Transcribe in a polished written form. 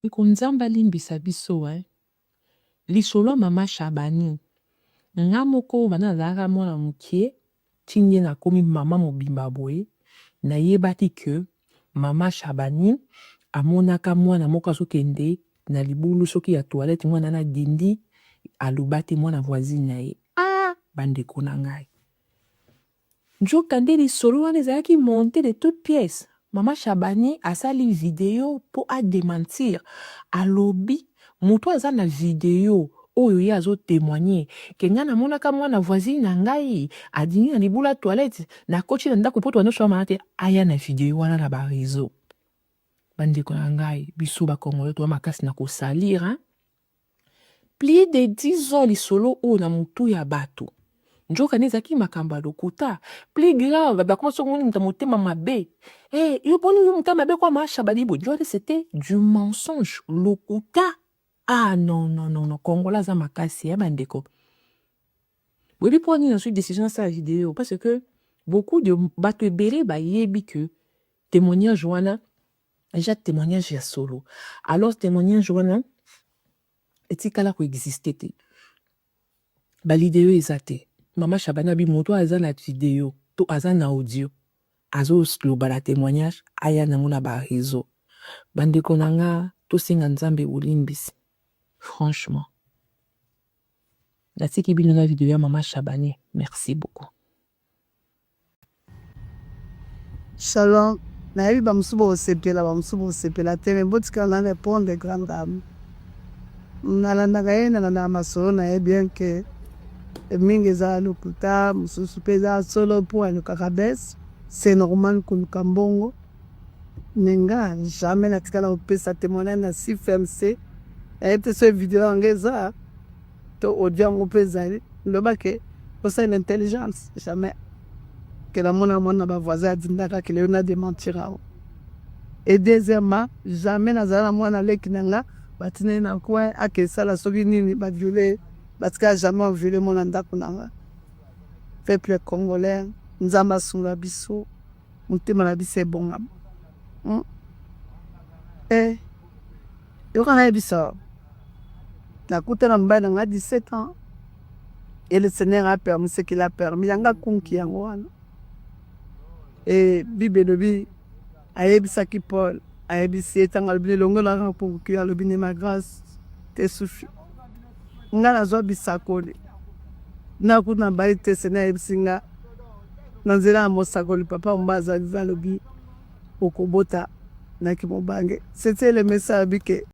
Ndeko nzambe alimbisa biso hein. Lisolo ya mama Shabani nga moko banda nazalaka mwana mukie ti nde nakomi mama mobimba boye nayebaki que mama Shabani amonaka mwana moko azokende na libulu soki ya toilette mwana wana adindi aloba te mwana voisine na ye ah bandeko na ngai Nzokande lisolo wana ezalaki monte de toutes pièces. Mama Shabani asali video po a dementir. Alobi mutu aza na video oyo ye azo temoigner que nga namonaka mwana voisine na ngai adindi na libulu ya toilette, nakoti na ndaku po tobanda koswana te, aya na video wana na ba reseaux. Bandeko na ngai, biso ba congolais toza makasi na ko salir hein. Plus de 10 ans lisolo oyo na mutu ya batu nzoka nde ezalaki makambo ya lokuta. Plus grave bakoma soki omoni moto ya motema mabe eh yo boni yo motema mabe kwa ma Shabani boye nzoka nde c'etait du mensonge lokuta. Ah non non non non congolais aza makasi eh bandeko. Boyebi mpo nini nazwi decision nasala video parce que beaucoup de bato ebele bayebi que témoignage wana eza témoignage ya solo alors témoignage wana etikala ko existe te ba video eza te mama Shabani abi moto aza na video to aza na audio azoloba na témoignage aya nango na ba réseau bandeko na nga tosenga nzambe bolimbisi franchement natiki bino na video ya mama Shabani merci beaucoup. Shalom, nayebi ba mosusu bokosepela ba mosusu bokosepela te mais botika na repondre grande dame. Nalandaka ye nalandaka masolo na ye bien que mingi eza lokuta mosusu pe eza solo po alukaka buzz c'est normal koluka mbongo mais nga jamais natikala kopesa temoignage na CFMC nayebi te soki video yango eza to audio yango pe ezali loba ke osalela intelligence jamais ke namona mwana ba voisin adindaka ke lelo na dementir yango et deuxièmement jamais nazala na mwana leki na nga batindi ye na coin ake sala soki nini ba viole ye batikala jamais ko viole mwana ndako na nga peuple congolais nzambe asunga biso motema na biso ebongama eh Yoka nayebisa yo, nakutana na mobali na nga 17 ans et le seigneur a permis ce qu'il a permis ya nga kunki yango wana et bible elobi ayebisaki Paul ayebisi ye tango alobi longola nga kunki alobi ne ma grace te suffit nga nazwa bisakoli nga kutu nabali te seigneur ayebisi nga na nzela ya mosakoli papa Omba azali alobi okobota na kimobange c'était le message alobi ke.